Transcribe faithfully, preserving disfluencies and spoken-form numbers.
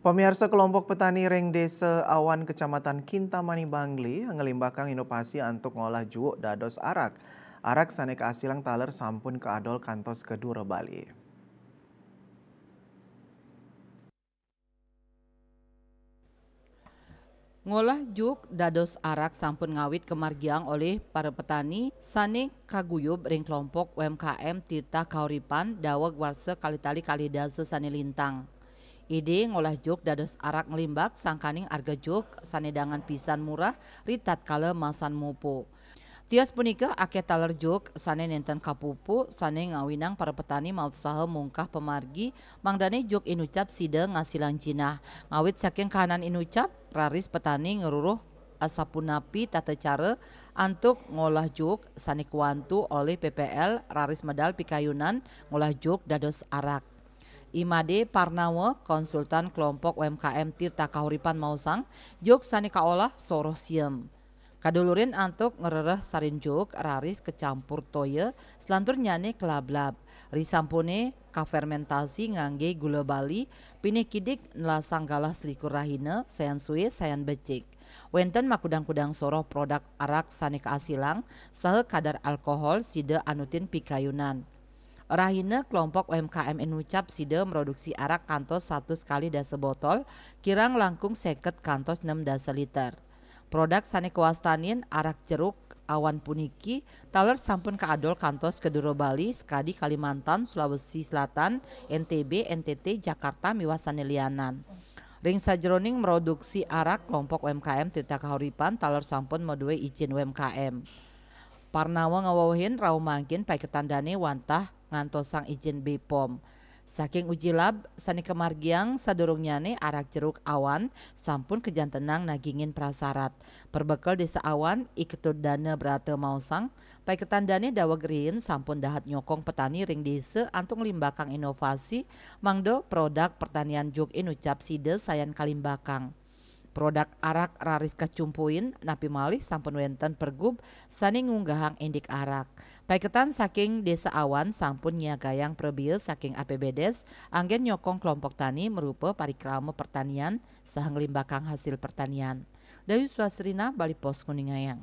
Pamiarsa, kelompok petani ring Desa Awan, Kecamatan Kintamani, Bangli, ngelimbakang inovasi antuk ngolah juuk dados arak. Arak sane kaasilang taler sampun kaadol kantos ka dura Bali. Ngolah juuk dados arak sampun ngawit kamargiang olih para petani sane kaguyub ring kelompok U M K M Tirta Kahuripan daweg warsa kalih tali kalih dasa sane lintang. Ide ngolah juuk dados arak nglimbak sangkaning arga juuk sane dangan pisan murah ri tatkala masan mupu. Tios punika akeh taler juuk sane nenten kapupu sane ngawinang para petani mautsaha mungkah pamargi mangdane juuk inucap sida ngasilang jinah. Ngawit saking kahanan inucap, raris petani ngruruh asapunapi tata cara antuk ngolah juuk sane kawantu olih P P L raris medal pikayunan ngolah juuk dados arak. I Made Parnawa, konsultan kelompok U M K M Tirta Kahuripan maosang, juuk sane kaolah soroh siem. Kadulurin antuk ngrereh sarin juuk raris kacampur toya, selanturnyane kelablab. Risampune kafermentasi ngangge gula bali, pinih kidik nelasang galah selikur rahina, sayan sue, sayan becik. Wenten makudang-kudang soroh produk arak sane kaasilang, saha kadar alkohol sida anutin pikayunan. Rahina kelompok U M K M inucap sida mroduksi arak kantos satus kalih dasa botol, kirang langkung seket kantos nem dasa liter. Produk sane kawastanin arak jeruk awan puniki taler sampun kaadol kantos ka dura Bali, sakadi Kalimantan, Sulawesi Selatan, N T B, N T T, Jakarta, miwah sane lianan. Ring sajeroning mroduksi arak, kelompok U M K M Tirta Kahuripan taler sampun madue ijin U M K M. Parnawa ngawewehin rauh mangkin paiketan dane wantah ngantosang ijin B pom. Saking uji lab sane kamargiang sadurungnyane, arak jeruk awan sampun kajantenang nagingin prasarat. Perbekel Desa Awan, I Ketut Dana Brata maosang, paiketan dane daweg riin sampun dahat nyokong petani ring desa antuk nglimbakang inovasi mangda produk pertanian juuk inucap sida sayan kalimbakang. Produk arak raris kacumpuin, napi malih sampun wenten pergub sane ngunggahang indik arak. Paiketan saking Desa Awan sampun nyiagayang prabea saking A P B D E S anggen nyokong kelompok tani marupa parikrama pertanian saha nglimbakang hasil pertanian. Dayu Swasrina, Bali Post, nguningayang.